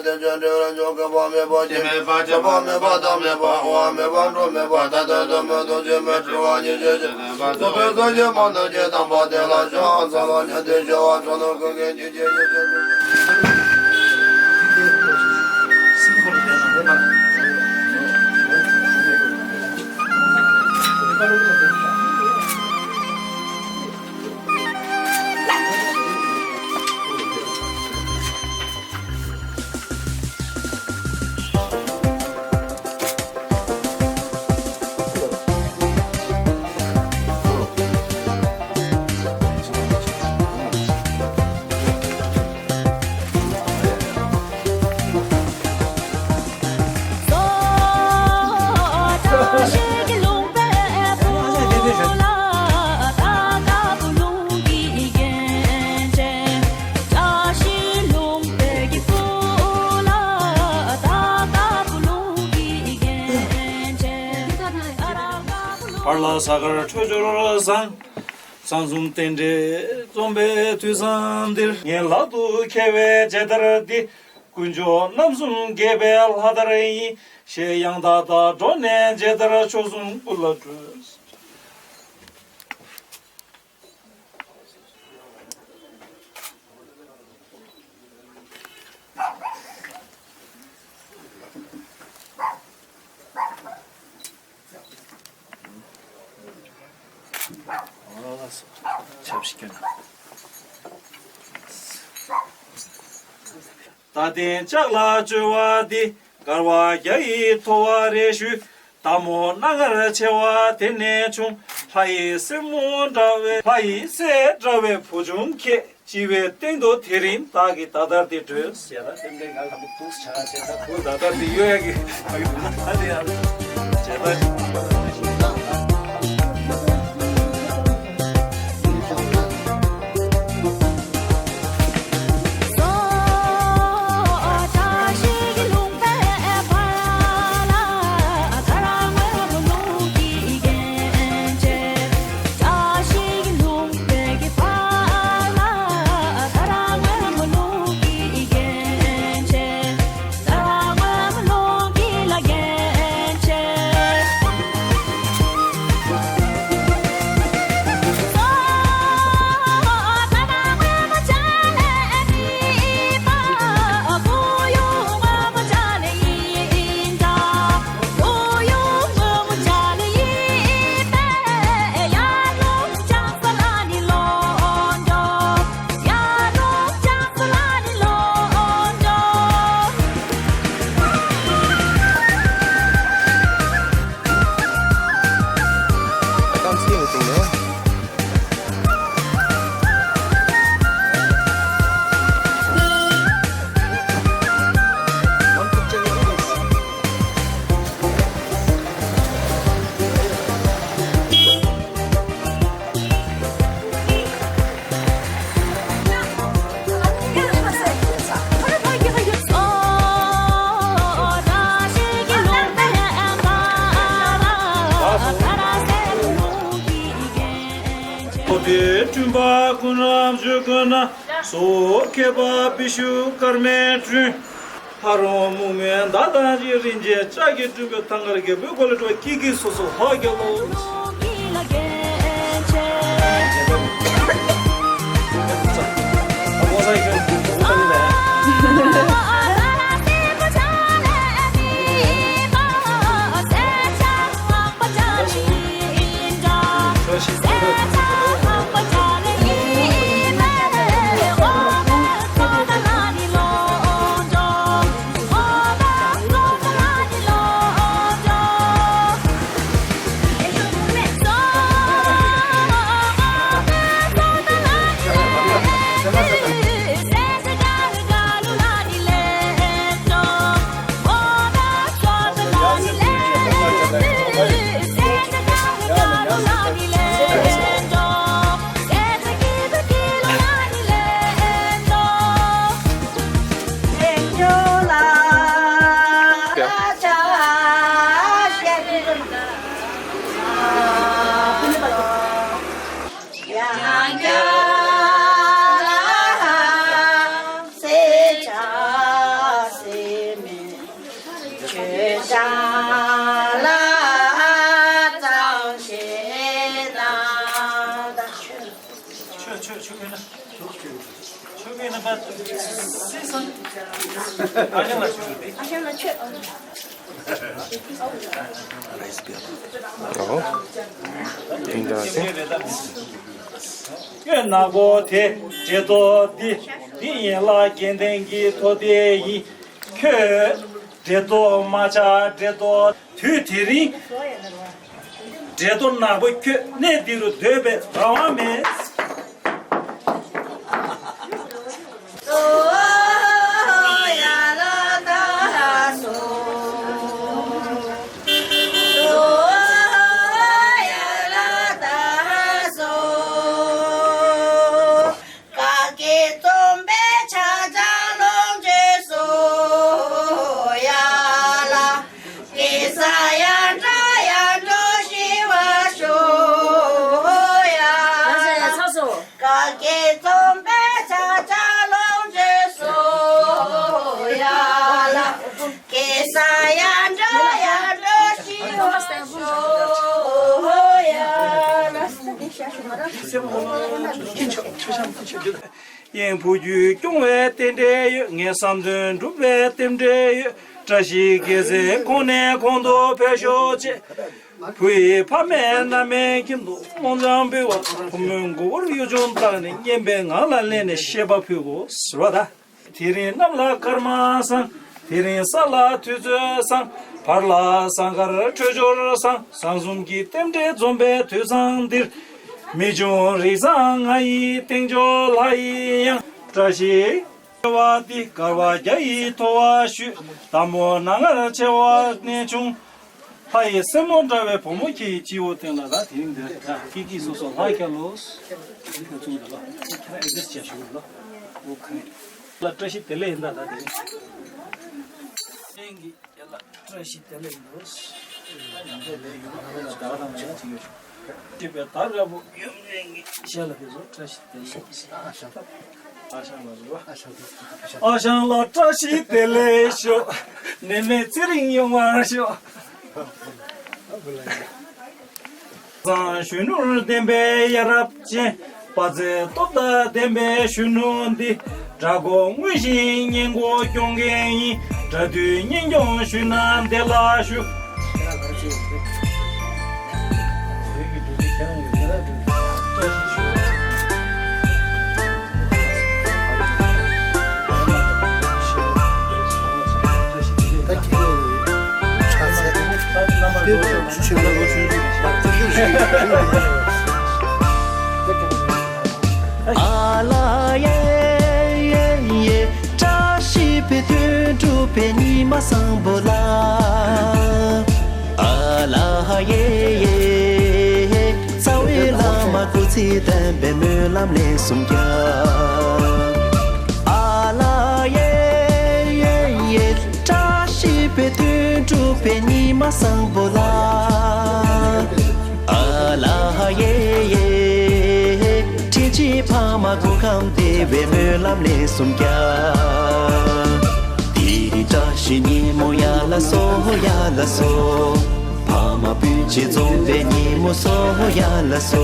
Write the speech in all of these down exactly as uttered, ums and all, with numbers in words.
དེ་ཆོས་འབྲེལ་བར་འཇོག་དགོས་པ་མེད་པ་ཅི། མེད་པ་ཆགས་པ་མེད་པ་བདག་མེད་པ་དབང་བ་མེད་པ་འགྲོ་མེད་པ་ཐ་དད་དོན་མེད་རྡོ་རྗེ་མེད་དྲི་བ་ཉིད་ཅན་ཞེས་རྫོགས་པའི་སངས་རྒྱས་མ་ནམ་མཁའི་དམ་པ་དེ་ལ་ཕྱག་འཚལ་ལོ། ཉན་ཐོས་ཆེ་བ་ཚོགས་རྣམས་ཀུན་གྱི་རྒྱུད་ཀྱི་ཡེ་ཤེས། བར་ལ་གཟའ་སྐར་འཕྲོད་སྦྱོར་བཟང་། གསང་གསུམ་རྟེན་འབྲེལ་འཛོམས་པའི་དུས་བཟང་འདིར། ངའི་ལག་ཏུ་ཁེལ་བའི་མཇལ་དར་འདི། དཀོན་མཆོག་རྣམ་གསུམ་དགྱེས་པའི་ལྷ་དར་ཡིན། ཞེས་ཡང་དག་དང་འགྲོགས་ནས་མཇལ་དར་མཆོག་གསུམ་སྐུ་ལ་སྤྲོད། ཆབས་ཅིག་སྐྱོན། ད་ལྟའི་ལྕགས་ལ་བཅོལ་བ་འདི། དཀར་བ་བརྒྱ་ཡི་ཐོ་བ་རེ་ཞུ། ད་མོ་གནའ་ངར་ཆེ་བ་དེ་ནས་བྱུང་། ལྷ་ཡི་སྲས་མོ་འདྲ་བའི། ལྷ་ཡི་སྲས་འདྲ་བའི་བུ་ཆུང་ཁྱེད། ཅེས་པའི་སྟེང་དུ་དེ་རིང་བདག་གིས་ད་ལྟར་འདི་སྤྲོད། ཞེས་ན་སེམས་ཁྲལ་ང་ལ་མོ་འདུག་ཆ་ཅེས་ན་བུ་ད་ལྟར་འདི་གཡོ་ཡ་གི་ཨ་ཡུ་ད་དེ་ཡང་བྱས་ད། ཐོག་ཏུ་སྤྲུལ་པ་ཀུན་རབ་བརྗོད་དགོས་ན། སོ་མཁས་པ་བི་ཤུ་ཀརྨས་བསྐྲུན། ཕ་རོལ་མུ་མེད་མདའ་དང་གཅིག་རིན་ཆེན་ལྕགས་ཀྱིས་བསྐྲུན་པའི་ཐང་དཀར་རྒྱལ་པོའི་སྐོར་ལས་སྤྲོ་བ་སྐྱིད་སྐྱིད་སོ་སོ་ཧ་རྒྱལ་ལོ། ཆོས་ཆོས་ཆོས་མེད་ན། ཆོས་མེད་ན་པ། སེམས་སང་། ཨ་ཞང་ལ་ཆོས་མེད། ཨ་ཞང་ལ་ཆོས། ཨོ། དེ་འདྲ་སེ། གཡོན་ནག་པོ་དེ་འདྲེ་ཏོག་འདི། འདི་ཡན་ལག་བརྒྱད་ལྡན་གྱི་ཐོག་དེ་ཡིན། ཁྱོད་འདྲེ་ཏོག་མ་ཆགས་འདྲེ་ཏོག་དུས་དེ་རིང་། འདྲེ་ཏོག་ནག་པོ་ཁྱོད་གནས་འདི་རུ་སྡོད་པའི་རང་དབང་མེད། ག་གེ་རྩོམ་པའི་ཆ་ཆང་ལོངས་སྤྱོད་སོ་ཡ་ལ། གེ་སར་ཡར་འགྲོ་ཡར་འགྲོ་ཞི་བར་ཤོག་ཡ་ལ། ག་གེ་རྩོམ་པའི་ཆ་ཆང་ལོངས་སྤྱོད་སོ་ཡ་ལ། གེ་སར་ཡར་འགྲོ་ཡར་འགྲོ་ཞི་བར་ཤོག་ཡ་ལ། གཡས་བུ་རྒྱུད་སྐྱོང་བའི་རྟེན་འབྲེལ་ཡོད། ངས་བསམ་དོན་འགྲུབ་པའི་རྟེན་འབྲེལ་ཡོད། བཀྲ་ཤིས་རྒྱལ་མཚན་གོང་ནས་གོང་དུ་འཕེལ་ཤོག་ཅེས། བུ་ཡི་ཕ་མེས་མནའ་མའི་ཁྱིམ་དུ་སྨོན་ལམ་འབུལ་བ་དང་། བུ་མོའི་མགོ་བོར་གཡུ་ལྗོངས་བཏགས་ནས། སྙན་པའི་ངག་ལ་གླན་ནས་བཤད་པ་ཕུལ་དགོས་ཟེར་བ་དང་། དེ་རིང་གནམ་ལ་སྐར་མ་བཟང་། དེ་རིང་ས་ལ་དུས་ཚོད་བཟང་། བར་ལ་ཟངས་དཀར་འཕྲོད་སྦྱོར་བཟང་། བཟང་གསུམ་གྱི་རྟེན་འབྲེལ་འཛོམས་པའི་དུས་བཟང་འདིར། མི་འབྱུང་རིགས་བཟང་ང་ཡི་རྟེན་མཆོག་ལྷ་ཡི་ཡང་། བཀྲ་ཤིས་བདེ་བ་འདི་དཀར་བ་བརྒྱ་ཡིས་མཐོ་བ་ཞུས། དམ་པོ་ནང་ངར་ཆེ་བ་གནས་ཆུང་། ལྷ་ཡི་སྲས་མོ་འདྲ་བའི་བུ་མོ་ཁྱེད་ཀྱི་སྤྱི་བོ་སྟེང་ལ་ལ། དེ་རིང་འདིར་ད་ཀི་ཀི་སོ་སོ་ལྷ་རྒྱལ་ལོ། ཁྱེད་ཀྱི་ཚུལ་ལ་ལ་ཁྱེད་ཀྱི་ཨེ་ཌི་རེ་སི་བྱ་ཞུ་ལ། ཨོ་ཁེ། ལ་བཀྲ་ཤིས་བདེ་ལེགས་ཡིན་ད་ད་དེ་རིང་། ལྷན་གྱི་རྒྱལ་ལ་བཀྲ་ཤིས་བདེ་ལེགས་ཡིན་ནོ། ཡང་ལྷན་ལྷན་ཡོད་ན་ལ་ད་ག་དང་ཡང་ཅི་ཡོད་ཤོག་ཅེས་པའི་བརྡ་འདྲ་པོ་ཡུམ་གླིང་གི་ཞལ་ལ་ཕེབས་སོ། བཀྲ་ཤིས་བདེ་ལེགས། ཨ་ཞང་ལ་རེད་བ། ཨ་ཞང་ལ་བཀྲ་ཤིས་བདེ་ལེགས་ཤོག་ནད་མེད་ཚེ་རིང་ཡོང་བར་ཤོག་བཟང་གཞོན་ནུར་ལྡན་པའི་ཡ་རབས་ཅན། དཔའ་རྩལ་སྟོབས་དང་ལྡན་པའི་གཞོན་ནུ་འདི། དགྲ་མགོ་དངོས་གཞིའི་གཉེན་མགོ་སྐྱོང་མཁན་ཡིན། དགྲ་འདུལ་གཉེན་སྐྱོང་ཞུས་ན་བདེ་ལ་ཞུ། ཨ་ལ་ཡེ་ཡེ་ཡེ། བཀྲ་ཤིས་པའི་དོན་འགྲུབ་པའི་ཉི་མ་བཟང་པོ་ལ། ཨ་ལ་ཡེ་ཡེ། རྩ་བའི་བླ་མ་སྐུ་ཚེ་བརྟན་པའི་སྨོན་ལམ་ལན་གསུམ་རྒྱག་ཨ་ལ་ཡེ་ཡེ་ཡེ། བཀྲ་ཤིས་པའི་དོན་འགྲུབ་པའི་ཉི་མ་བཟང་པོ་ལ། ཨ་ལ་ཡེ་ཡེ། དྲིན་ཆེན་ཕ་མ་སྐུ་ཁམས་བདེ་བའི་སྨོན་ལམ་ལན་གསུམ་རྒྱག་དེ་རིང་བཀྲ་ཤིས་ཉིན་མོ་ཡ་ལ་སོ་ཡ་ལ་སོ། ཕ་མ་སྤུན་མཆེད་འཛོམས་པའི་ཉིན་མོ་སོ་ཡ་ལ་སོ།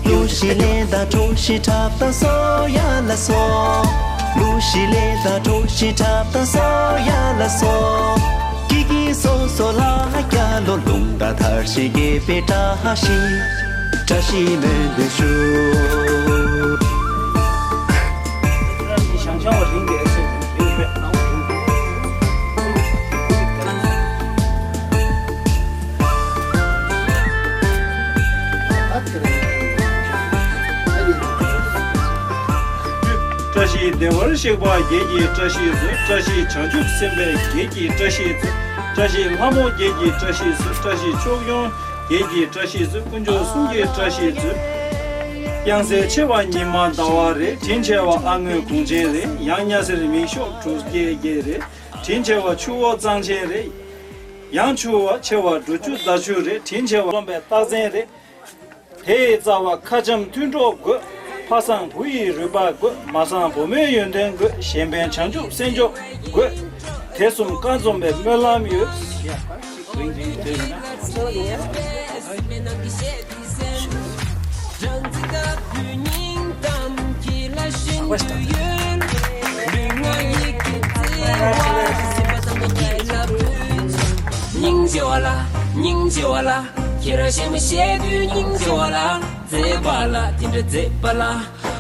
གླུ་གཞས་ལེན་དང་གྲོགས་ཤིག་འཁྲབ་དང་སོ་ཡ་ལ་སོ། གླུ་གཞས་ལེན་དང་གྲོགས་ཤིག་འཁྲབ་དང་སོ་ཡ་ལ་སོ། ཀི་ཀི་སོ་སོ་ལ་རྒྱ་ལོ། རླུང་རྟ་དར་ཞིང་རྒྱས་པའི་བཀྲ་ཤིས། བཀྲ་ཤིས་སྨོན་འདུན་ཞུ། བཀྲ་ཤིས་བདེ་བར་གཤེགས་པ་བརྒྱད་ཀྱི་བཀྲ་ཤིས་སྩོལ། བཀྲ་ཤིས་བྱང་ཆུབ་སེམས་དཔའ་བརྒྱད་ཀྱི་བཀྲ་ཤིས་སྩོལ། བཀྲ་ཤིས་ལྷ་མོ་བརྒྱད་ཀྱི་བཀྲ་ཤིས་སྩོལ། བཀྲ་ཤིས་ཕྱོགས་སྐྱོང་བརྒྱད་ཀྱི་བཀྲ་ཤིས་སྩོལ། དཀོན་མཆོག་གསུམ་གྱི་བཀྲ་ཤིས་སྩོལ། དབྱངས་གསལ་ཆེ་བ་ཉི་མ་ཟླ་བ་རེད། དྲིན་ཆེ་བ་ཨ་སྔོན་གུང་ཆེན་རེད། ཡང་སྙ་གསེར་མིག་ཤོག་དྲུག་བརྒྱད་བརྒྱད་རེད། དྲིན་ཆེ་བ་ཆུ་བོ་གཙང་ཆེན་རེད། ཡང་ཆུ་བ་ཆེ་བ་འབྲུ་བཅུ་ཟླ་ཆུ་རེད། དྲིན་ཆེ་བ་རྩོམ་པའི་རྟགས་མཚན་རེད། དེ་ཡི་རྩ་བ་ཁ་འཆམ་མཐུན་གྲོགས་དགོས། ཕ་བཟང་བུ་ཡི་རུས་པ་དགོས། མ་བཟང་བུ་མོའི་ཡོན་ཏན་དགོས། གཞན་ཕན་བྱང་ཆུབ་སེམས་མཆོག་དགོས། དེ་གསུམ་ཀ་འཛོམས་པའི་སྨོན་ལམ་ཡོད། ཡ་ཕ་ཞིག་རིང་རིང་དེ་ཡིན་ན། སྙིང་རྗེ་བ་ལ། སྙིང་རྗེ་བ་ལ། ཁྱེད་རང་ཞེ་མི་ཤེས་དུས་སྙིང་རྗེ་བ་ལ། མཛེས་པ་ལ་དེ་འདྲ་མཛེས་པ་ལ།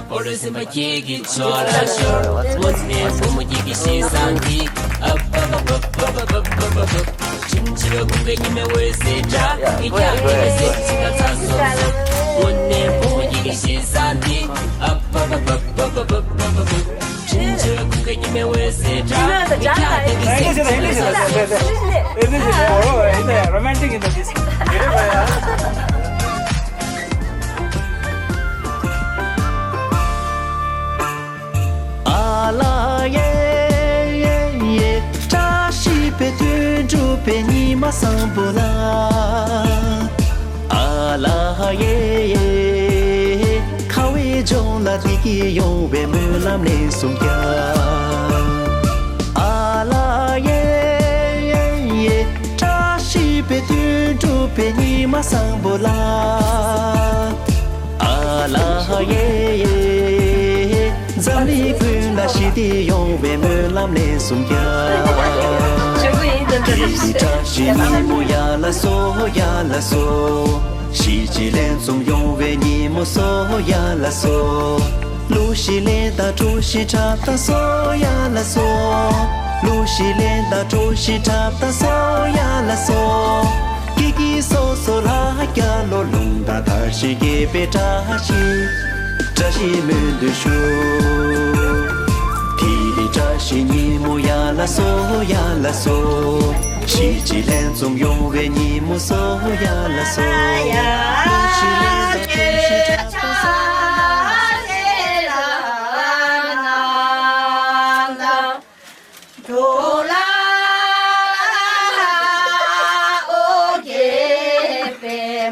འོ་རེ་སེམས་པ་ཁྱེད་ཀྱི་ཕྱོགས་ལ་ཤོར། དངོས་གནས་བུ་མོ་ཁྱེད་ཀྱི་ཤེས་སང་གི། ཨ་པ་པ་པ། དྲིན་ཆེ་བའི་ཀུན་དགའ་ཉི་མའི་འོད་ཟེར་འདྲ། ངེད་ཀྱང་ཁྱེད་ཀྱི་སེམས་ཤིག་ལ་ཚ་སོང་སོང་། དངོས་གནས་བུ་མོ་ཁྱེད་ཀྱི་ཤེས་སང་གི། ཨ་པ་པ་པ། དྲིན་ཆེ་བའི་ཀུན་དགའ་ཉི་མའི་འོད་ཟེར་འདྲ། ངེད་ཀྱང་ཁྱེད་ཀྱི་སེམས་ཤིག་ལ་ཚ་སོང་སོང་། Romantic in the this. ཨ་ལ་ཡེ་ཡེ་ཡེ། བཀྲ་ཤིས་པའི་དོན་གྲུབ་པའི་ཉི་མ་བཟང་པོ་ལ། ཨ་ལ་ཡེ་ཡེ། ཁ་བའི་ལྗོངས་ལ་བདེ་སྐྱིད་ཡོང་བའི་སྨོན་ལམ་ལན་གསུམ་རྒྱག། ཨ་ལ་ཡེ་ཡེ་ཡེ། བཀྲ་ཤིས་པའི་དོན་གྲུབ་པའི་ཉི་མ་བཟང་པོ་ལ། ཨ་ལ་ཡེ་ཡེ། འཛམ་གླིང་ཀུན་ལ་ཞི་བདེ་ཡོང་བའི་སྨོན་ལམ་ལན་གསུམ་རྒྱག། བཀྲ་ཤིས་ཉིན་མོ་ཡ་ལ་སོ་ཡ་ལ་སོ། གཞིས་བྱེས་ལྷན་འཛོམས་ཡོང་བའི་ཉིན་མོ་སོ་ཡ་ལ་སོ། གླུ་གཞས་ལེན་དང་བྲོ་གཞས་འཁྲབ་དང་སོ་ཡ་ལ་སོ། གླུ་གཞས་ལེན་དང་བྲོ་གཞས་འཁྲབ་དང་སོ་ཡ་ལ་སོ། སྐྱིད་སྐྱིད་སོ་སོ་ལ་རྒྱལ་ལོ། ལུང་དང་མཐར་ཕྱིན་དགེ་བའི་བཀྲ་ཤིས། བཀྲ་ཤིས་སྨོན་འདུན་ཞུ། དེ་རིང་བཀྲ་ཤིས་ཉིན་མོ་ཡ་ལ་སོ་ཡ་ལ་སོ། གཞིས་བྱེས་ལྷན་འཛོམས་ཡོང་བའི་ཉིན་མོ་སོ་ཡ་ལ་སོ། གླུ་གཞས་ལེན་དང་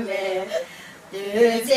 བྲོ་གཞས་འཁྲབ་དང་སོ་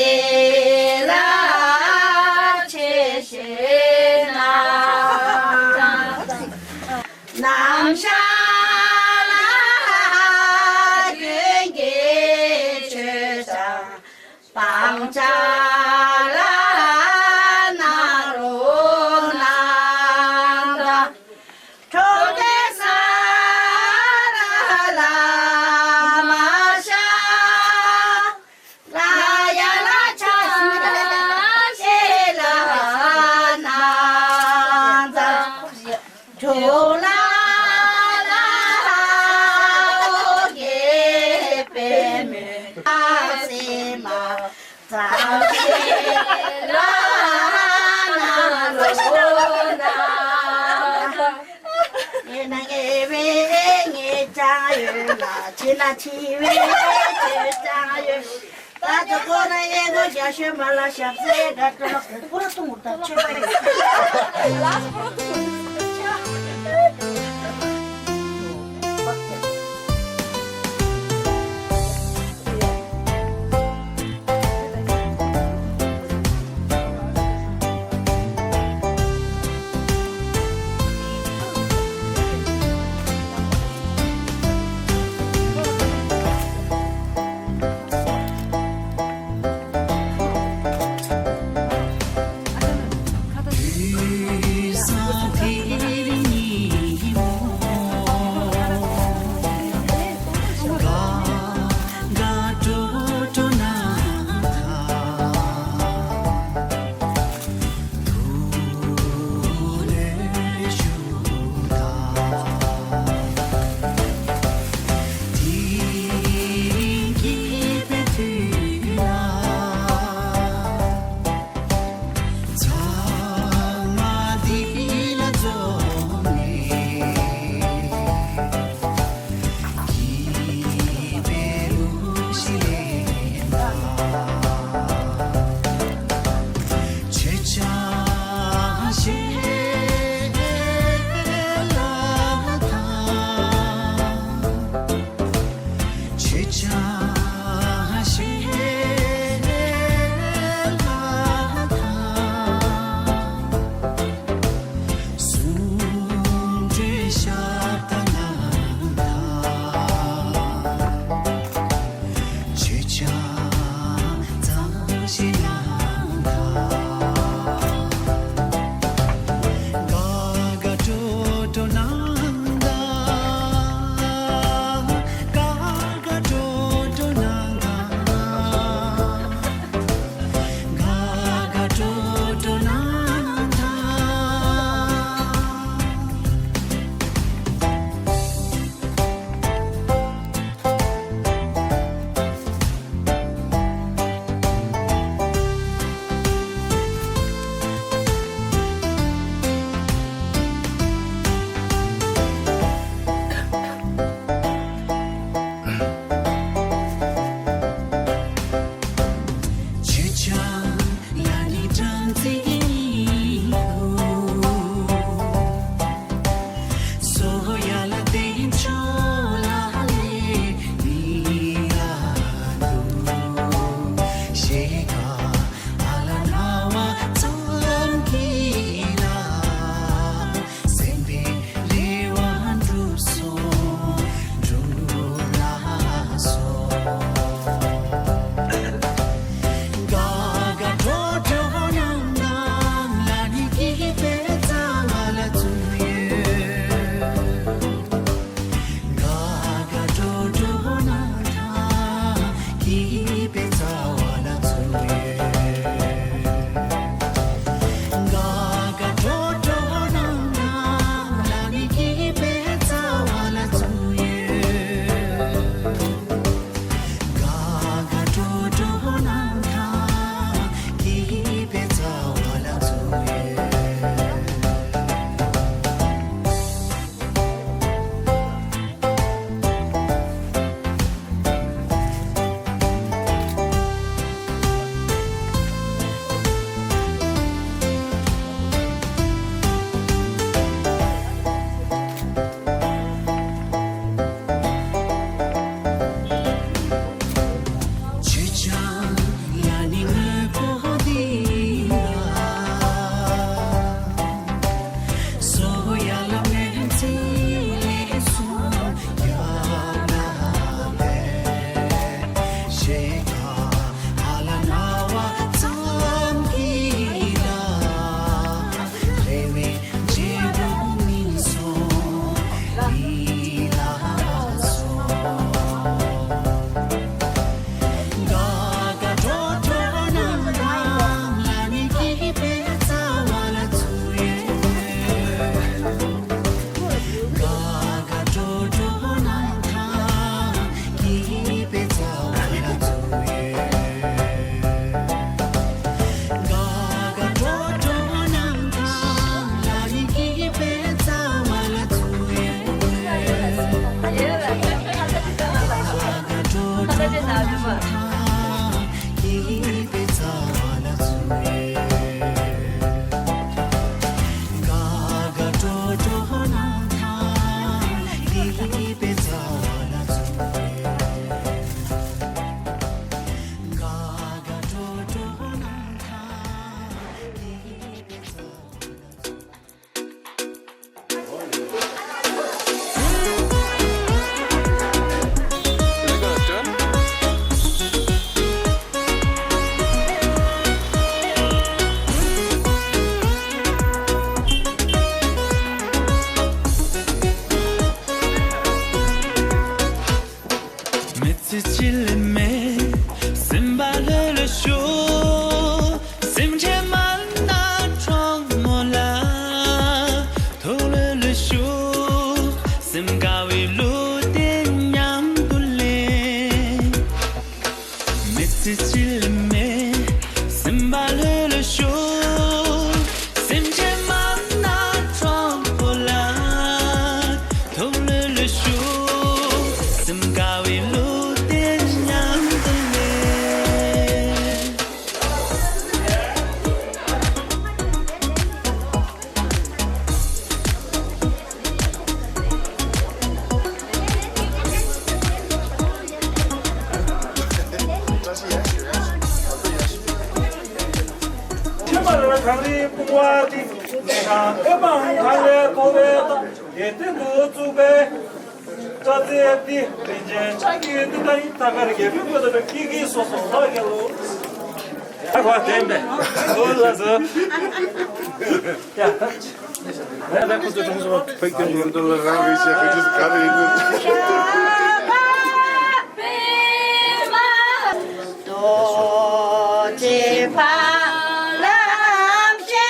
ཡ་ལ་སོ། མི་ཚེ་གཅིག་ལས་མེད། སེམས་པ་ལྷོད་ལྷོད་ཤོག་སེམས་ཅན་མ་ན་གྲོགས་མོ་ལ། ཐུགས་ལྷོད་ལྷོད་ཤོག་སེམས་དགའ་བའི་གླུ་དེ་མཉམ་དུ་ལེན། མི་ཚེ་གཅིག་ལས་མེད། སེམས་པ་ལྷོད་ལྷོད་ཤོག་སེམས་ཅན་མ་ན་གྲོགས་པོ་ལ། ཐུགས་ལྷོད་ལྷོད་ཤོག་སེམས་དགའ་བའི་གླུ་དེ་མཉམ་དུ་ལེན། ཁྱིམ་པར་གངས་རིའི་བུང་བ་འདི། གངས་ཨེ་མང་གངས་ལས་མཐོ་བའི་རྟ། དེ་སྟེང་དུ་བཙུགས་པའི་སྐྲ་རྩེ་འདི། རིན་ཆེན་ཕྱག་གི་ཏི་ཏའི་ཐ་ཀར་རྒྱལ་པོའི་སྐུ་དང་ཀི་ཀི་སོ་སོ་ལྷ་རྒྱལ་ལོ། ཨ་ཁོ་བསྟན་པས། ཨོ་ལ་ཟོ། ཡ། ད་ཁོ་ཚོ་གྲོང་ཚོ་ཕ་གི་ཡོང་འདུག་ལ་རང་རེད་ཤག་ཁོ་ཚོ་ག་རེ་ཡིན་ནོ། རྡོ་རྗེ་ཕ་ལམ་ཆེ་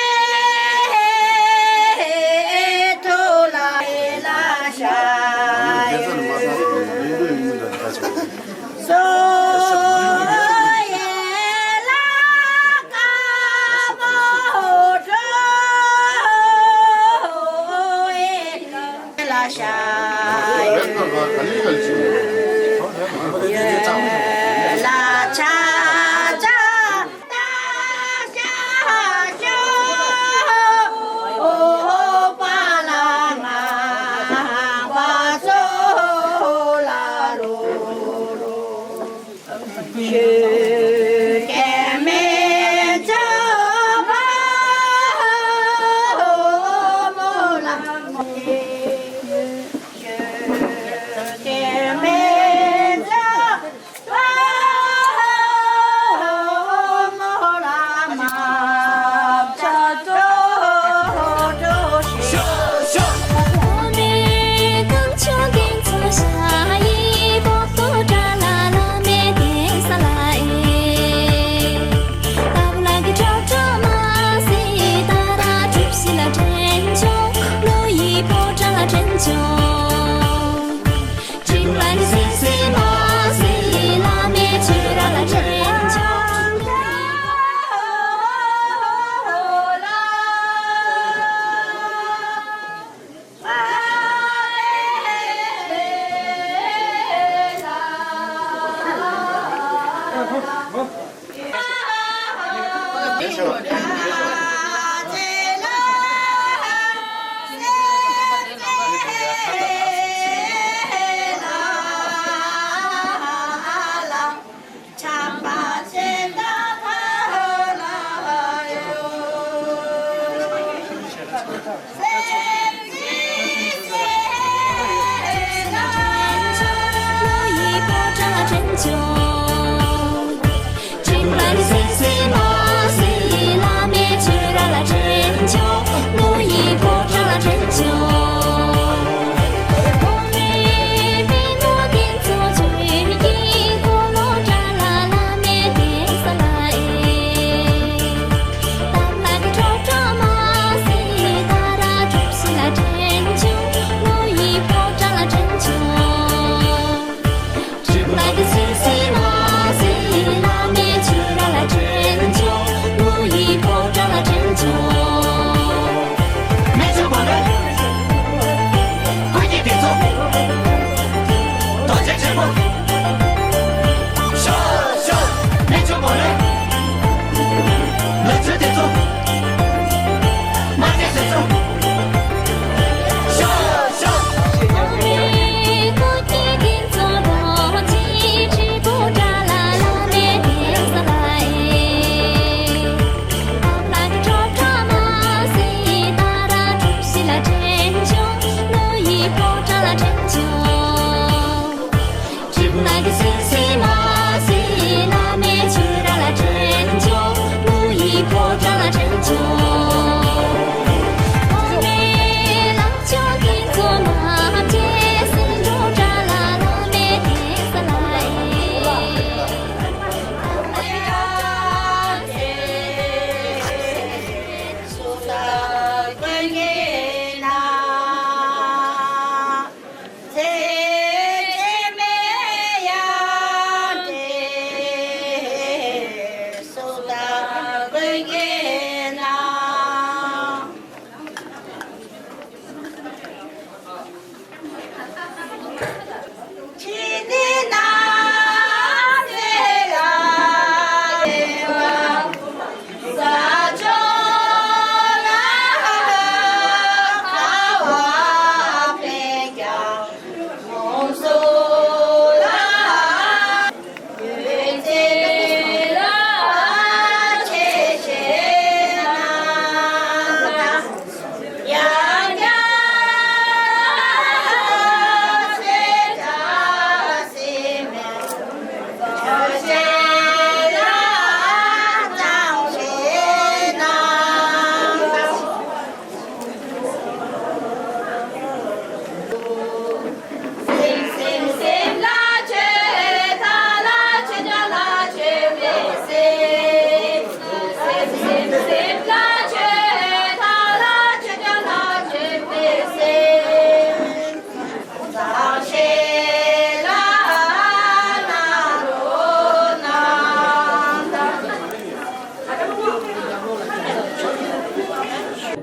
ཐོ་ལ་ལ་ཤ་ཡོད། སོ་ཡེ་ལ་ཀ་མོ་ཏོ་ཡེ་ལ་ཤ་ཡོད།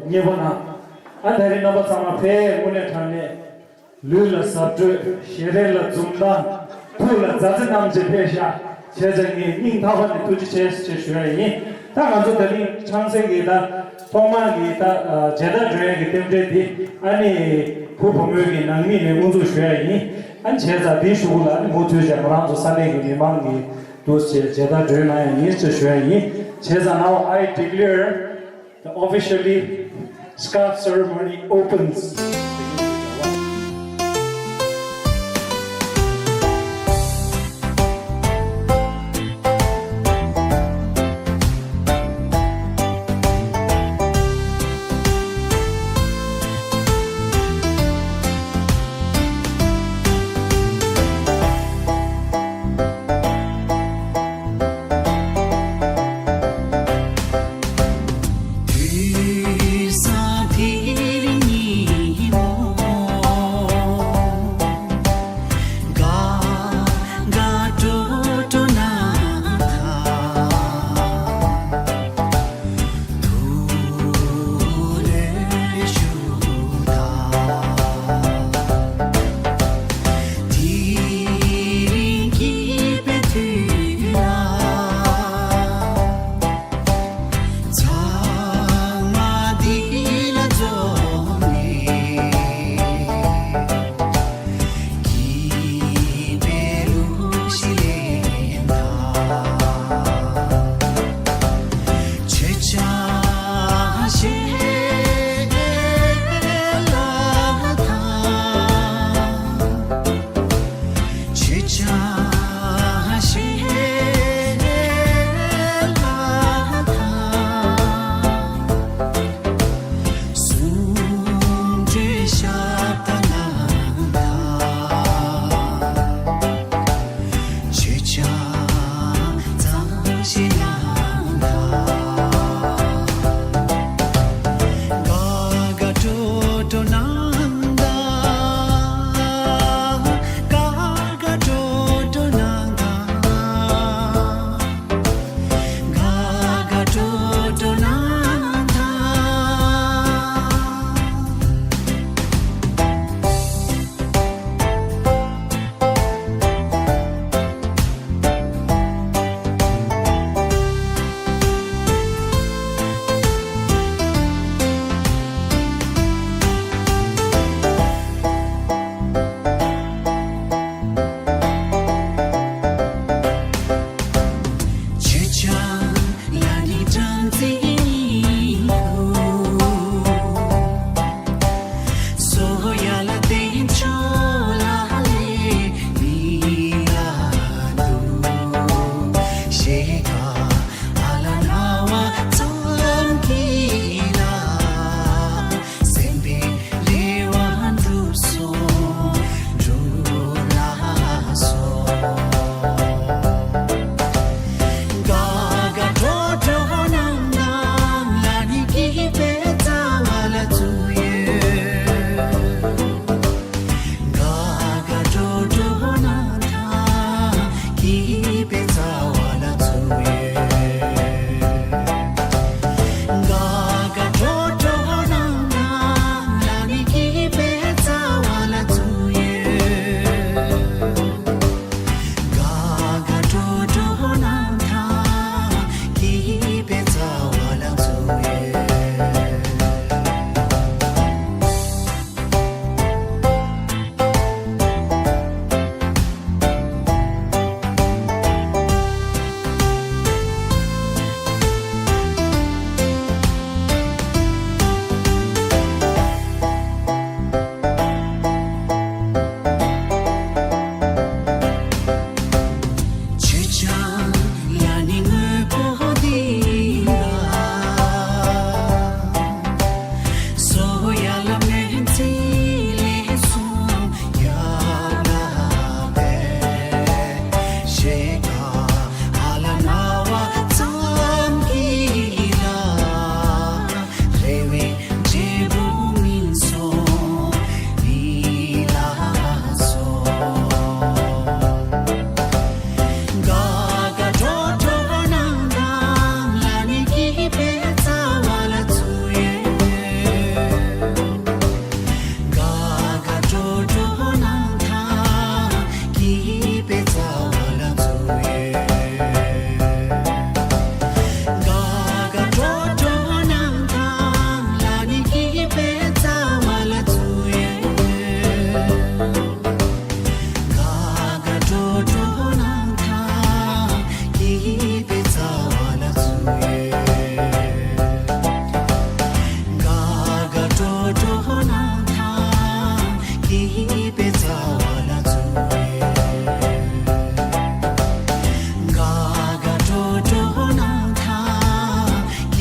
མཉེས་པོ་གནང་། ཨ་ད་རེས་རྣམ་པ་ཚང་མ་ཕེབས་དངོས་གནས་དྲང་གནས། ལུས་ལ་གཟབ་སྤྲོས། ཞལ་རས་ལ་འཛུམ་མདངས། ཐུགས་ལ་མཛའ་བརྩེ་རྣམས་ཀྱིས་ཕེབས་ཤག་བྱས་ཙང་ངས་སྙིང་ཐག་པ་ནས་ཐུགས་རྗེ་ཆེ་ཞེས་ཞུ་ཡ་ཡིན། ད་ང་ཚོ་ད་རིང་ཆང་སའི་གི་ད་ཐོག་མར་གི་ད་མཇལ་དར་སྒྲོན་ཡ་གི་རྟེན་འབྲེལ་འདི་ཨ་ནི་བུ་བུ་མོའི་གི་ནང་མི་ནས་དབུ་འཛུགས་ཞུ་ཡ་ཡིན། ཨ་ནི་བྱས་ཙང་འདིའི་གཞུག་ལ་ཨ་ནི་མུ་མཐུད་བྱས་ང་རང་ཚོ་ས་གནས་གི་མི་མང་གི་འདུག་ཅེས་མཇལ་དར་སྒྲོན་གནང་ཡ་ཡིན་ཅེས་ཞུ་ཡ་ཡིན། བྱས་ཙང་now I declare the officially scarf ceremony opens.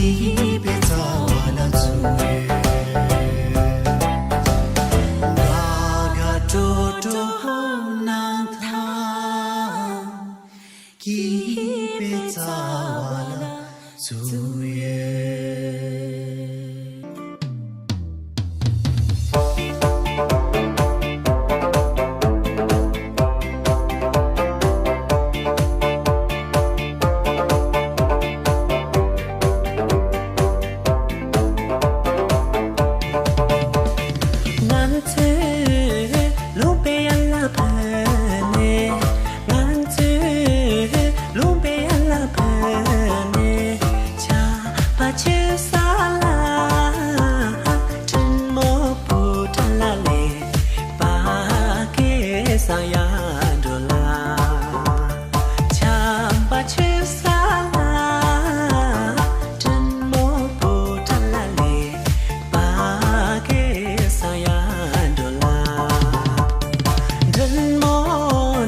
པའི་རྩ་བ་ལ་བཙུགས་ཡོད། ག་ག་ཀྲོ་ཀྲོ་ཧམ་ནང་ཐ། སྐྱིད་པའི་རྩ་བ་ལ་བཙུགས་ཡོད། ང་ཚོས་ལུང་པའི་ཡར་ལ་བུད་ནས། ང་ཚོས་ལུང་པའི་ཡར་ལ་བུད་ནས། ཆར་པ་ཆུ་ས་ལ། དྲིན་མོ་བུ་ཁྲ་ལ་ལས། པ་ཀེ་ས་ཡར་འགྲོ་ལ། ཆར་པ་ཆུ་ས་ལ། དྲིན་མོ་བུ་ཁྲ་ལ་ལས། པ་ཀེ་ས་ཡར་འགྲོ་ལ། དྲིན་མོ་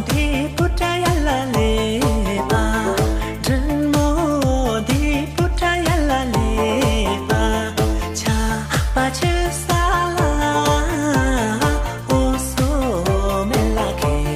དེ་བུ་ཁྲ་ཡར་ལ་ལས་པ། དྲིན་མོ་དེ་བུ་ཁྲ་ཡར་ལ་ལས་པ། ཆར་པ་ཆུ་ས་ལ། འོ་སོ་མེ་ལ་ཁེ་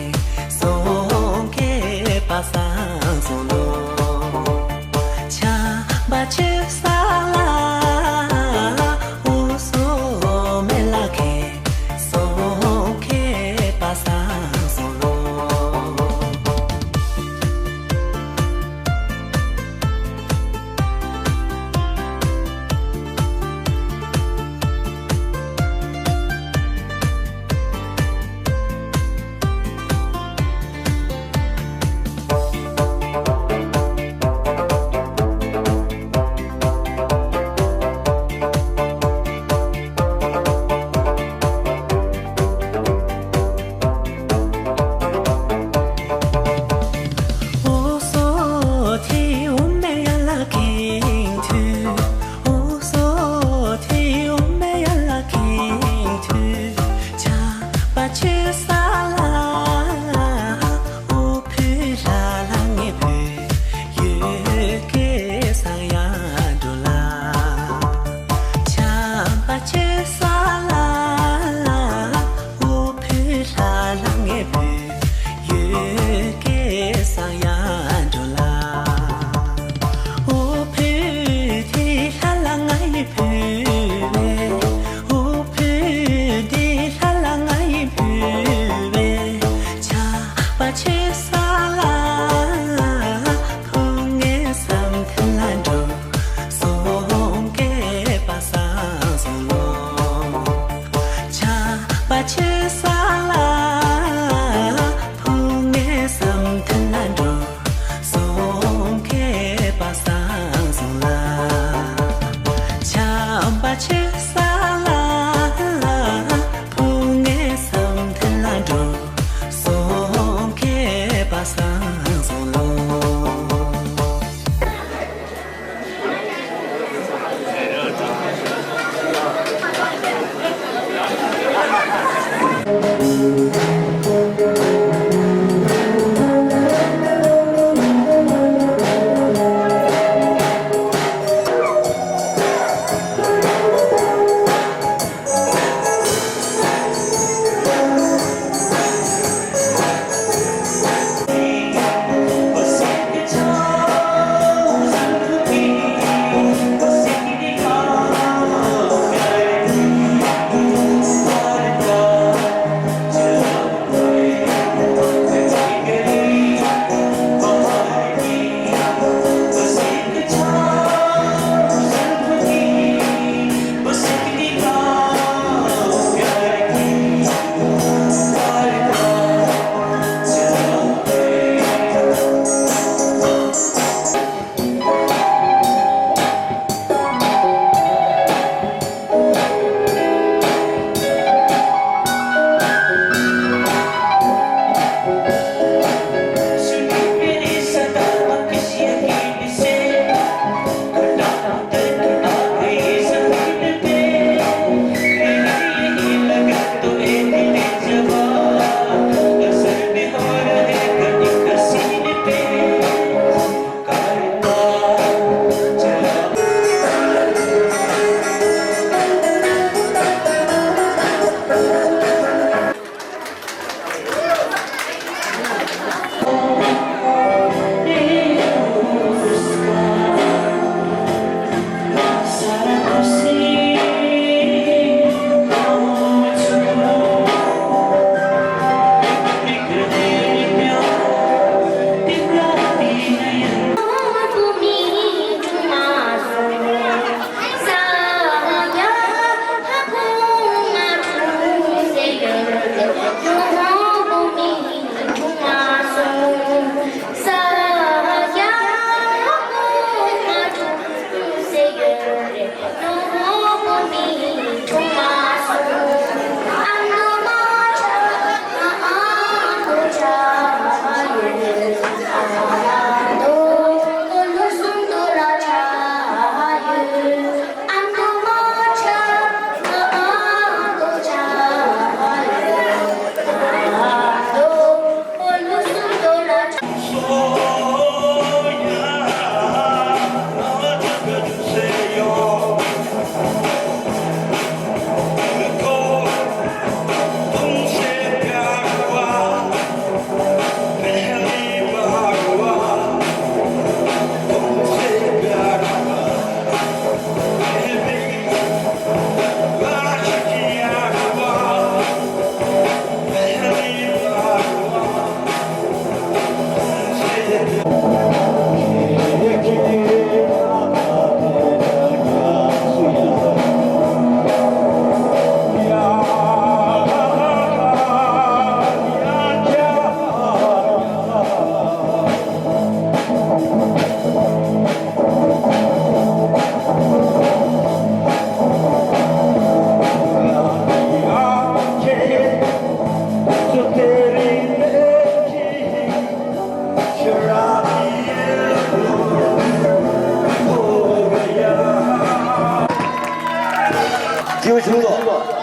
བྱུང་སོང་།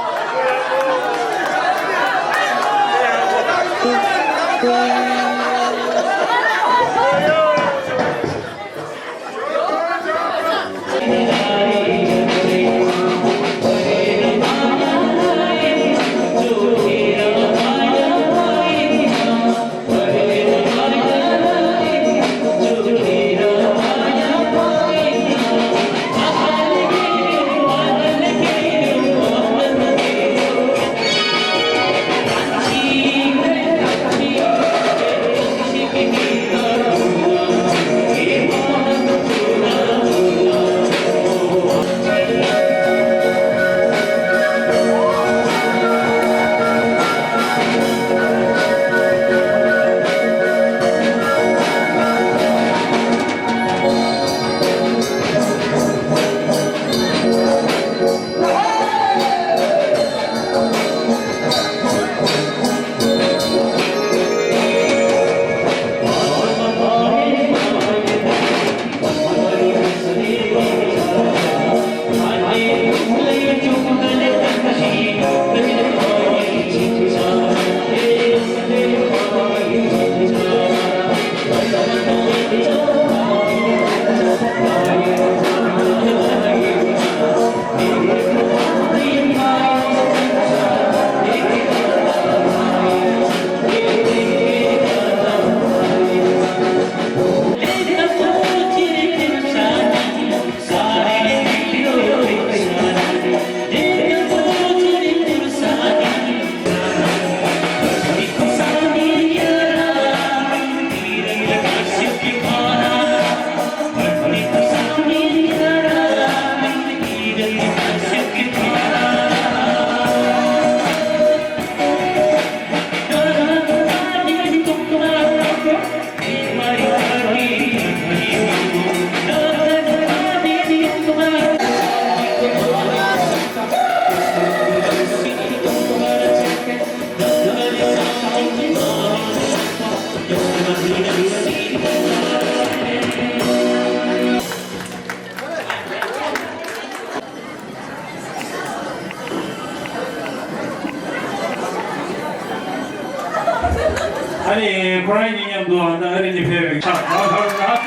ཨ་ནི་ཁོ་རང་གཉིས་མཉམ་དུ་ཨ་ནི་ཨ་རི་ནས་ཕེབས་པའི་ཁ་ཁ་ཁ།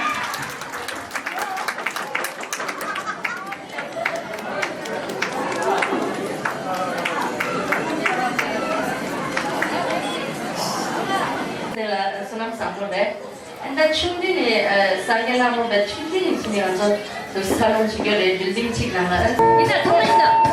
དེ་ལ་བསོད་ནམས་བཟང་པོ་རེད། ཨ་ནི་ད་ཆུང་དུས་ནས་ཨ་སངས་རྒྱས་ལྷ་མོ་བས་ཆུང་དུས་ནས་ཕྱིན་ནས་ང་ཚོ་དུ་ས་ལོང་བྱེད་རྒྱུ་རེད། བིལ་ཌིང་གཅིག་ནང་ལ་ཡིན་ད་ཐུག་ཡིན་ད།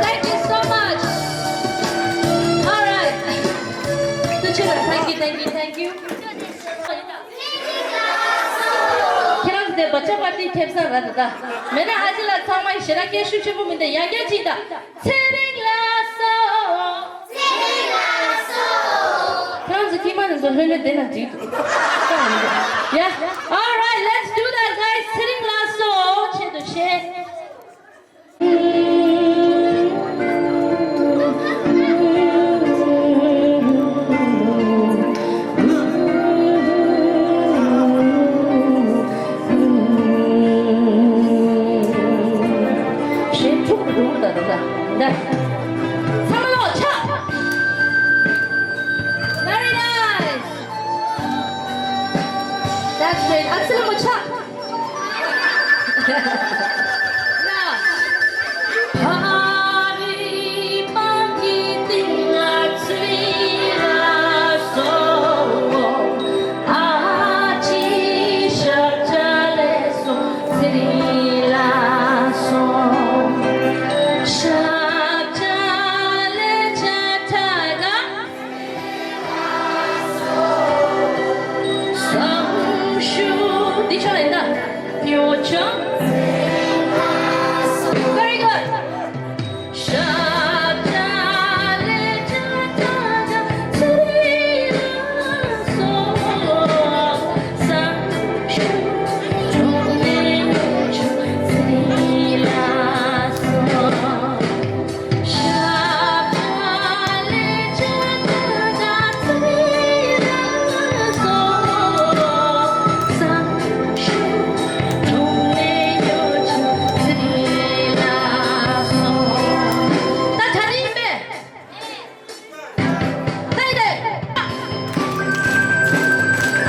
Thank you so much. All right. Thank you, thank you, thank you. ཁྱེད་རང་ཚོ་དེ་བ་ཅ་པ་ཏི་ཐེབས་ས་ར་ད་ད། མེད་ན་ཨ་ཅེ་ལགས་ཚང་མ་ཞེ་དྲག་སྐད་ཤུགས་ཆེན་པོ་མི་འདུག་ཡང་བསྐྱར་ཅིག་ད། ཚེ་རིང་ལགས་སོ། ཚེ་རིང་ལགས་སོ། ཁྱེད་རང་ཚོ་ཀྱི་མ་ནི་ཚོ་ལྷོད་ལྷོད་བསྡད་ན་འགྲིག་འདུག་ཡ། All right, let's do that, guys. ཚེ་རིང་ལགས་སོ། ཆེད་དུ་ཆེ། ཞེ་དྲུག་རུང་ད་ད་ད། ད། ཚང་མ་ལོག་ཆགས། Very nice. That's great. ཨ་ཙི་ལ་མོ་ཆགས། ལ། ཕ་རི་པ་གི་སྟེང་ང་ཚེ་རིང་ལགས་སོ། ཨ་ཅེ་ཞབས་བཅགས་ལེགས་སོ། ཚེ་རིང་ལགས་སོ། ཞབས་བཅགས་ལེགས་བྱ་ཁྲ་ག་བསམ་ཤུགས་འདི་ཆོ་ལེན་ད། ཉོ་ཆང་། Very good.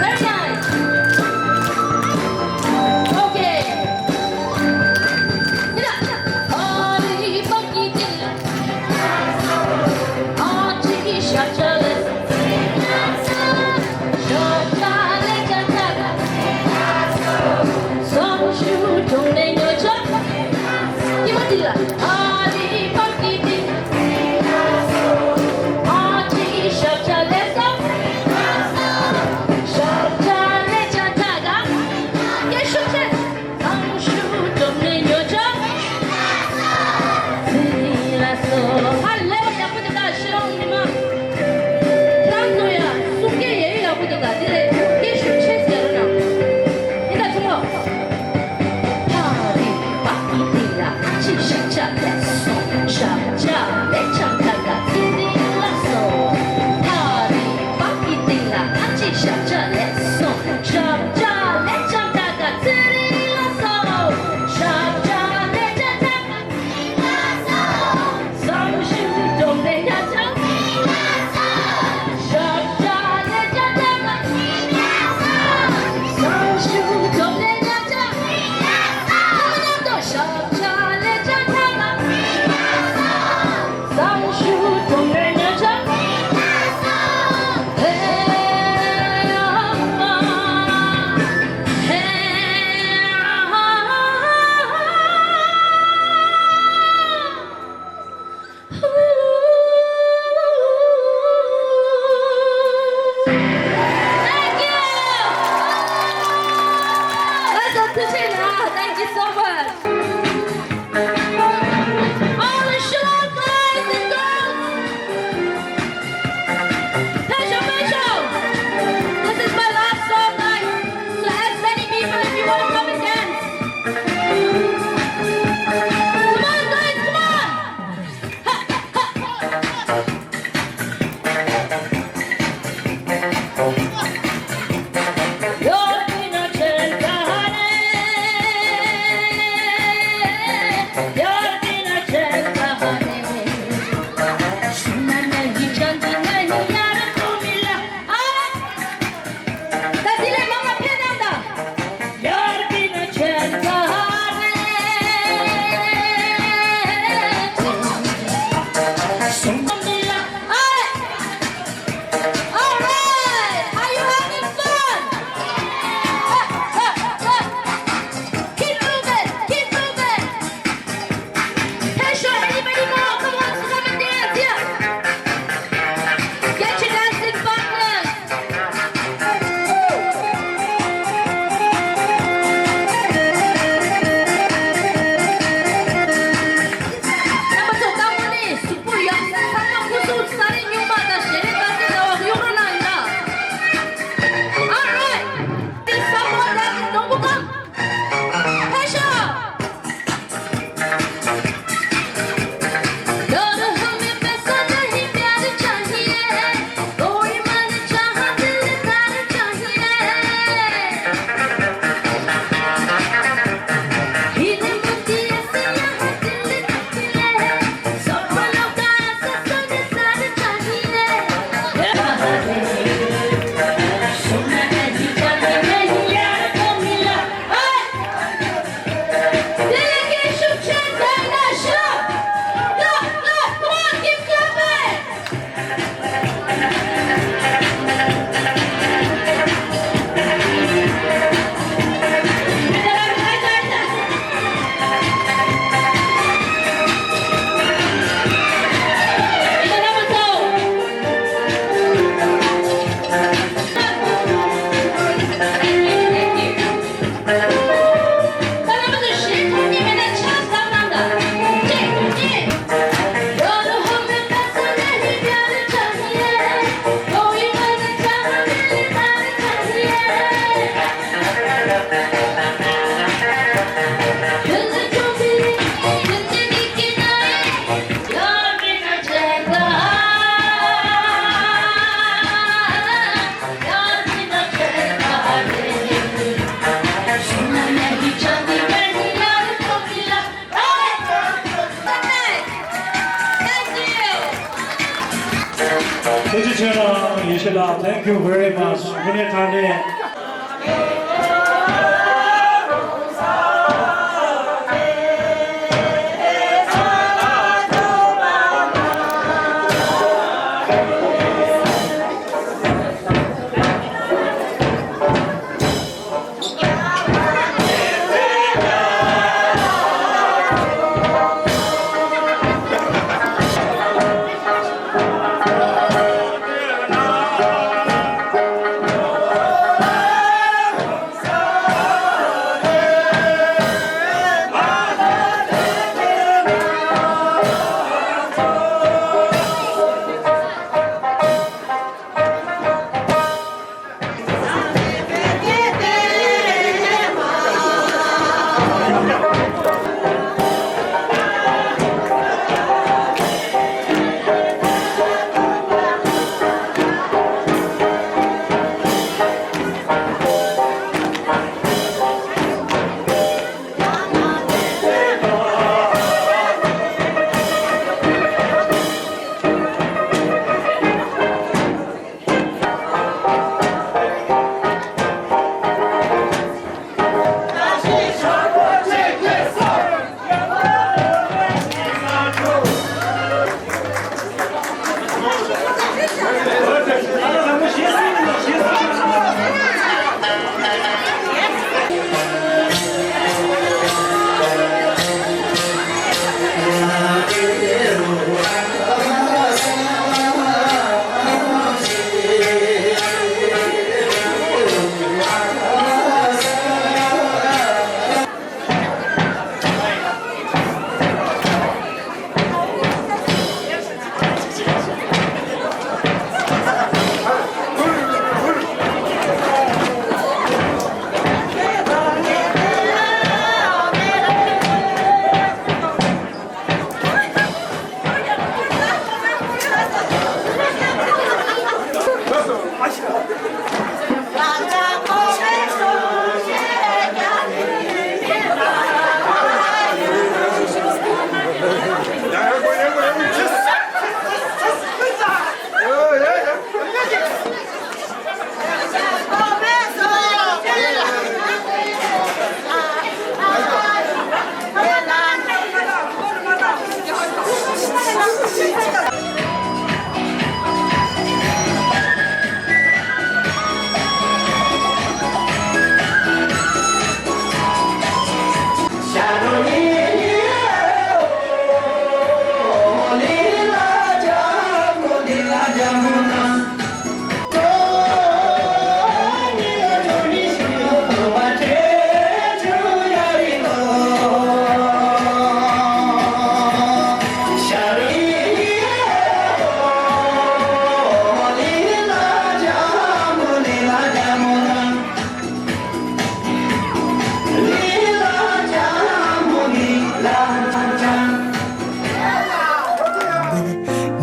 Very nice. Okay. ཧ་ལས་པ་ཡག་པོ་འདུག་ད་ཤི་ལོང་མི་མང་། ཁྱེད་རང་ཚོ་ཡ་གསུང་སྐད་ཡ་ཡོད་ཡག་པོ་འདུག་ད་དེ་ལས་སྐད་ཤུགས་ཆེ་ཟེར་རོ་ན། ཡིན་ད་ཆུང་ལོ། ཕ་རི་པ་ཏི་ཏི་ལ་ཨ་ཅེ་ཞབས་བཅགས་ལེགས་སོ། ཞབས་བཅགས་ལེགས་བྱ་ཁྲ་ག་ཚེ་རིང་ལགས་སོ། ཕ་རི་པ་ཏི་ཏི་ལ་ཨ་ཅེ་ཞབས་བཅགས་ལེགས་སོ། ཞབས་བཅགས་ལེགས་བྱ་ཁྲ་ག་ཚེ་རིང་ལགས་སོ། ཞབས་བཅགས་ལེགས་བྱ་ཁྲ་ག་ཐུགས་རྗེ་ཆེ་གནང་། ཡེ་ཤེས་ལགས། Thank you very much. དངོས་གནས་དྲང་གནས།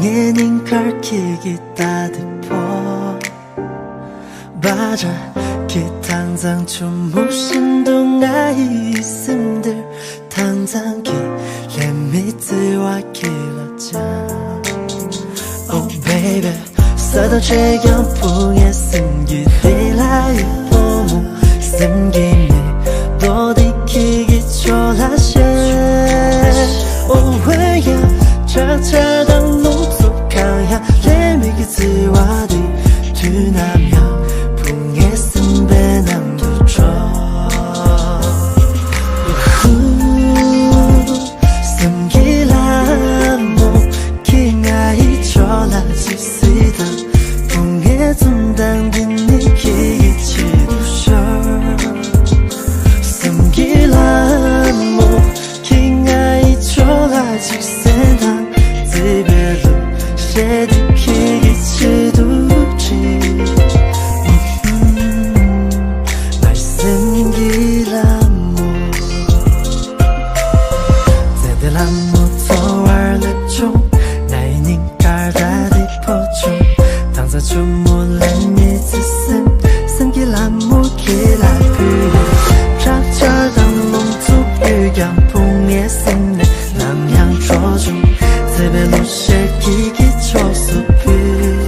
ངའི་སྙིང་ཁར་ཁྱེད་ཀྱི་རྟ་དེ་འཕོ། བ་ར་ཁྱེད་དྭངས་གཙང་ཆུ་མོ་བཞིན་དུ་ང་ཡི་སེམས་འདིར་དྭངས་གཙང་གི་ལྷད་མེད་བརྩེ་བ་ཁྱེད་ལ་བཅངས། Oh baby། ས་དང་ཆེ་ཡང་བུ་ངའི་སེམས་ཀྱི་གཏིང་ལ་ཡི་བུ་མོ་སེམས་ཀྱི་མེ་ཏོག་འདི་ཁྱེད་ཀྱི་ཕྱོགས་ལ་བཞད། Oh ཝེ་ཡ། ཆག་ཆག་དང་རླུང་འཚུབ་གང་ཡང་ལྷད་མེད་ཀྱི་བརྩེ་བ་འདི་དུས་ནམ་ཡང་བུ་ངའི་སེམས་པའི་ནང་དུ་འཕྲོ། སེམས་ཀྱི་ལྷ་མོ། ཁྱེད་ང་ཡི་ཕྱོགས་ལ་ཅིག་གཟིགས་དང་། བུ་ངའི་འཛུམ་མདངས་འདི་ནི་ཁྱེད་ཀྱི་ཆེད་དུ་ཤོར། སེམས་ཀྱི་ལྷ་མོ། ཁྱེད་ང་ཡི་ཕྱོགས་ལ་ཅིག་གཟིགས་དང་། བརྩེ་བའི་གླུ་གཞས་འདི་ཁྱེད་ཀྱི་ཆེད་དུ་བྲིས། ངའི་སེམས་ཀྱི་ལྷ་མོ། བརྩེ་ལྡན་ལྷ་མོ་འཚོ་བར་སླེབས་བྱུང་། ང་ཡི་སྙིང་དཀར་རྟ་དེ་འཕོ་བྱུང་། དྭངས་གཙང་ཆུ་མོ་ལྷད་མེད་བརྩེ་སེམས། སེམས་ཀྱི་ལྷ་མོ་ཁྱེད་ལ་ཕུལ། ཆག་ཆག་དང་རླུང་འཚུབ་ཡོད་ཀྱང་བུ་ངའི་སེམས་ནས་ནམ་ཡང་འཕྲོ་བྱུང་། བརྩེ་བའི་གླུ་གཞས་ཁྱེད་ཀྱི་ཕྱོགས་སུ་ཕུལ།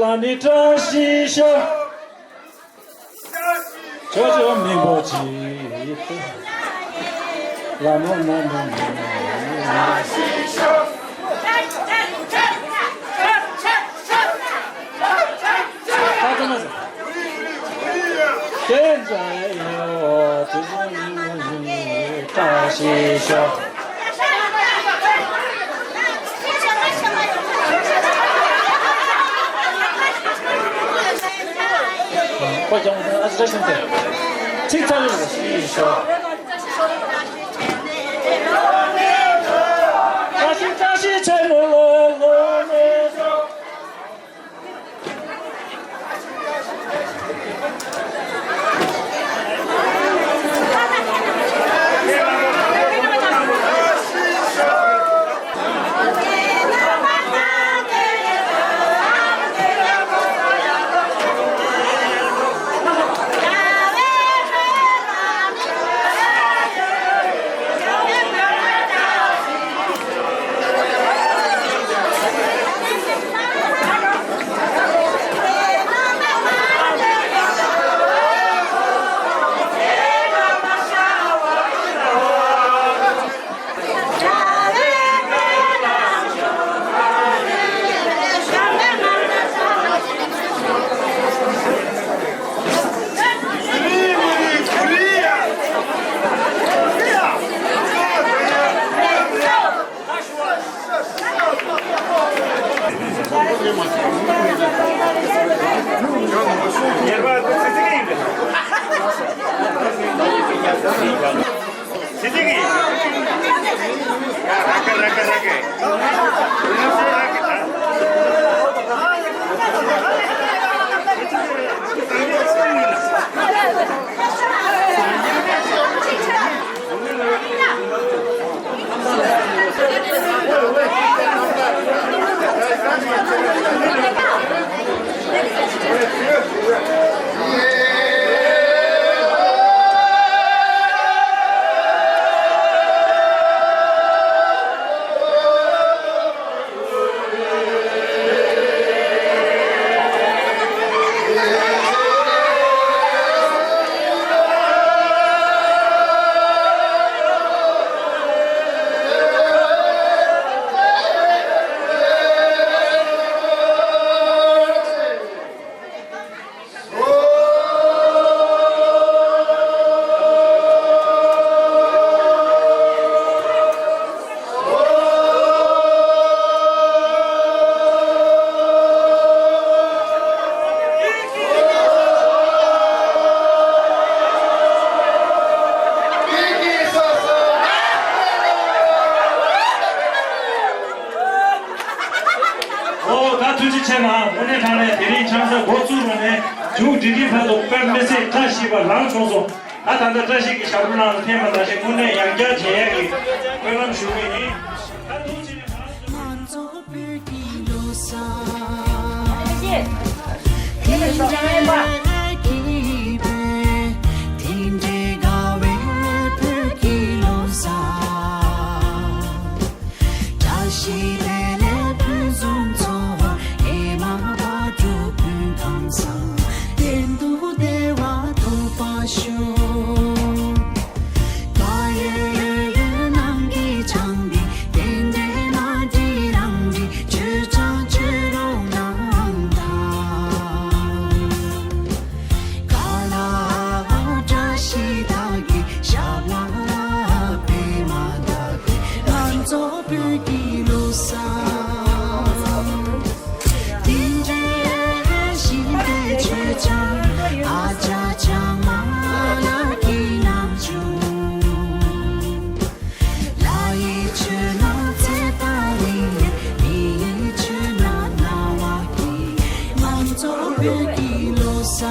ད་ནི་བཀྲ་ཤིས་ཤོག་ཅོ་ཅོ་མི་འབོད་ཅིག་ལ་མོ་མོ་མོ་མོ། བཀྲ་ཤིས་ཤོག་ཁོ་ཀྱང་ཨ་ཙི་བཀྲ་ཤིས་ཏེ། ཚིག་ཚ་ལེ་ལ་ཤིས་ཤོག་བཀྲ་ཤིས་བཀྲ་ཤིས་ཆེ་ལོ་ལོ་ལོ་ནས་ཤོག་ཨོ། ད་ཐུགས་རྗེ་ཆེ་གནང་། དངོས་གནས་དྲང་གནས་དེ་རིང་ཆང་ས་འགོ་བཙུགས་རོགས་ནས་མཇུག་སྒྲིལ་གྱི་བར་དུ་དཔེ་མི་སྲིད་བཀྲ་ཤིས་པ་ལངས་བྱུང་སོང་། ད་ད་ལྟ་བཀྲ་ཤིས་ཀྱི་ཞབས་བྲོ་ནང་ལ་འཐེན་པ་ནང་བཞིན་དངོས་གནས་ཡང་བསྐྱར་མཇལ་ཡག་གི་སྨོན་ལམ་ཞུ་གི་ཡིན། ད་ཐུགས་རྗེ་ཆེ་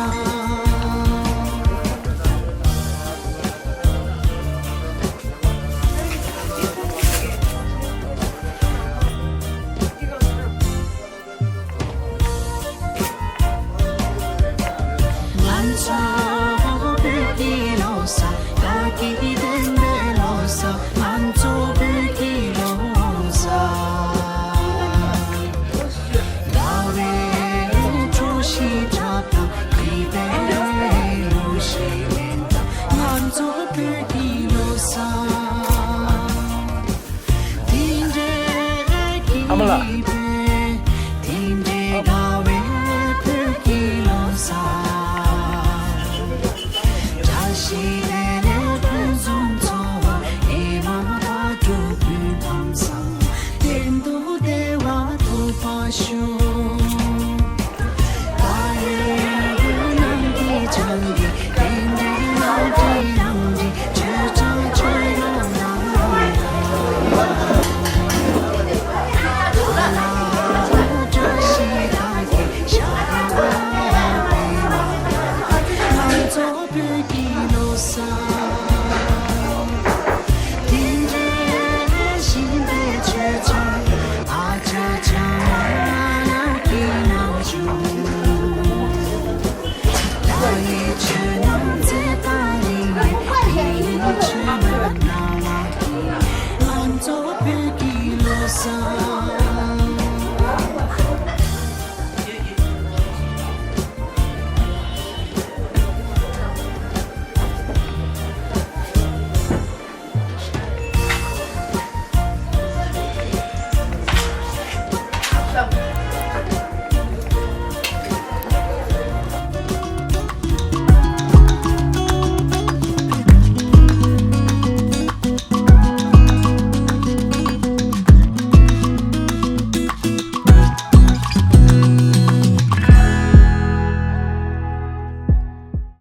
གནང་།